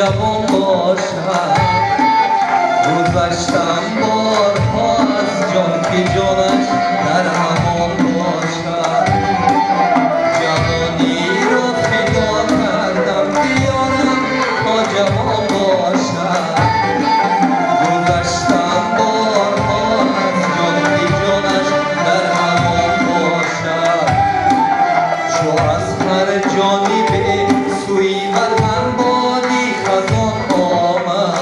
ҷавон бошад. Гузаштам борҳо аз ҷон ки ҷонаш дар ҳамон бошад. Ҷавониро фидо кардам диёрам то ҷавон бошад. Гузаштам борҳо аз ҷон ки ҷонаш дар ҳамон бошад. Чу аз ҳар ҷонибе сӯи ватан боди хазон омад.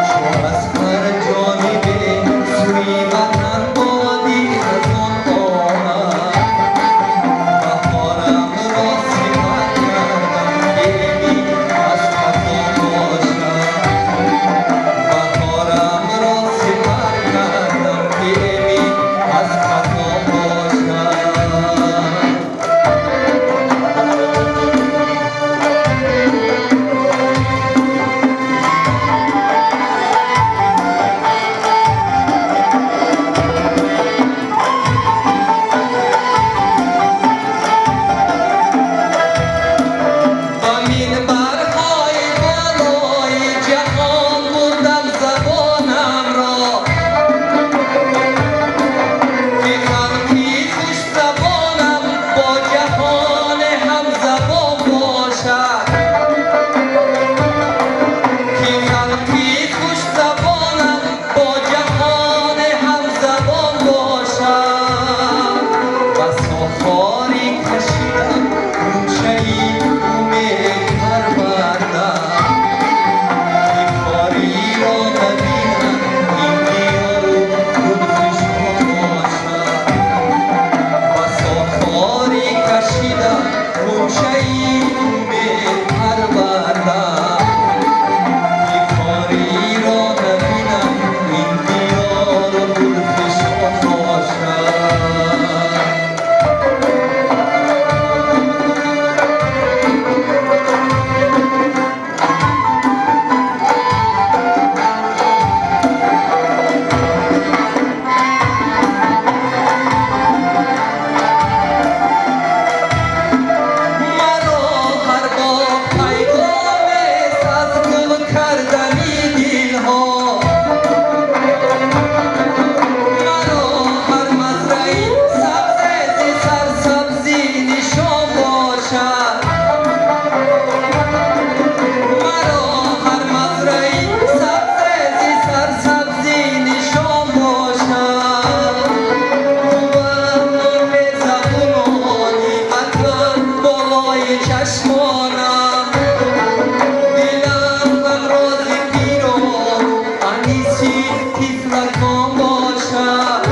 Чу аз ҳар ҷонибе сӯи ватан боди хазон омад. Баҳорамро сипар кардам ки эмин аз хато бошад. Баҳорамро сипар кардам ки эмин аз хато бошад. Ба минбарҳои болои ҷаҳон бурдам забонамро, ки халқи хушзабонам бо ҷаҳони ҳамзабон бошад. Ки халқи хушзабонам бо ҷаҳони ҳамзабон бошад. Басо хорӣ кашидам гӯшаи умед парвардам, ки хориро набинам ин диёру гулфишон бошад. Басо хорӣ кашидам гӯшаи умед парвардам, ки хориро набинам ин диёру гулфишон бошад. Маро ҳар боғ пайгомест аз гул кардани дилҳо. Маро ҳар мазраи сабзе зи сарсабзӣ нишон бошад. Маро ҳар мазраи сабзе зи сарсабзӣ нишон бошад. Бувад номи забунони ватан болои чашмонам. Дилам ҳамрози пирону аниси тифлакон бошад.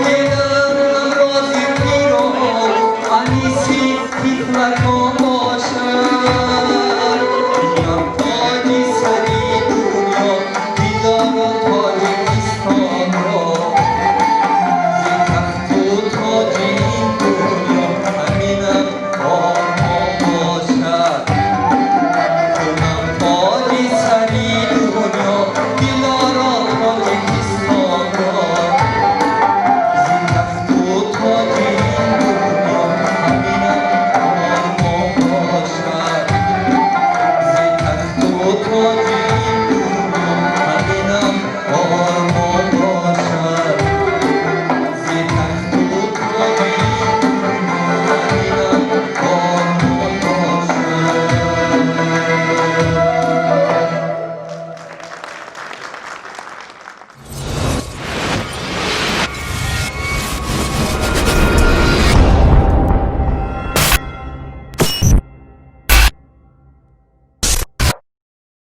Дилам ҳамрози пирону аниси тифлакон.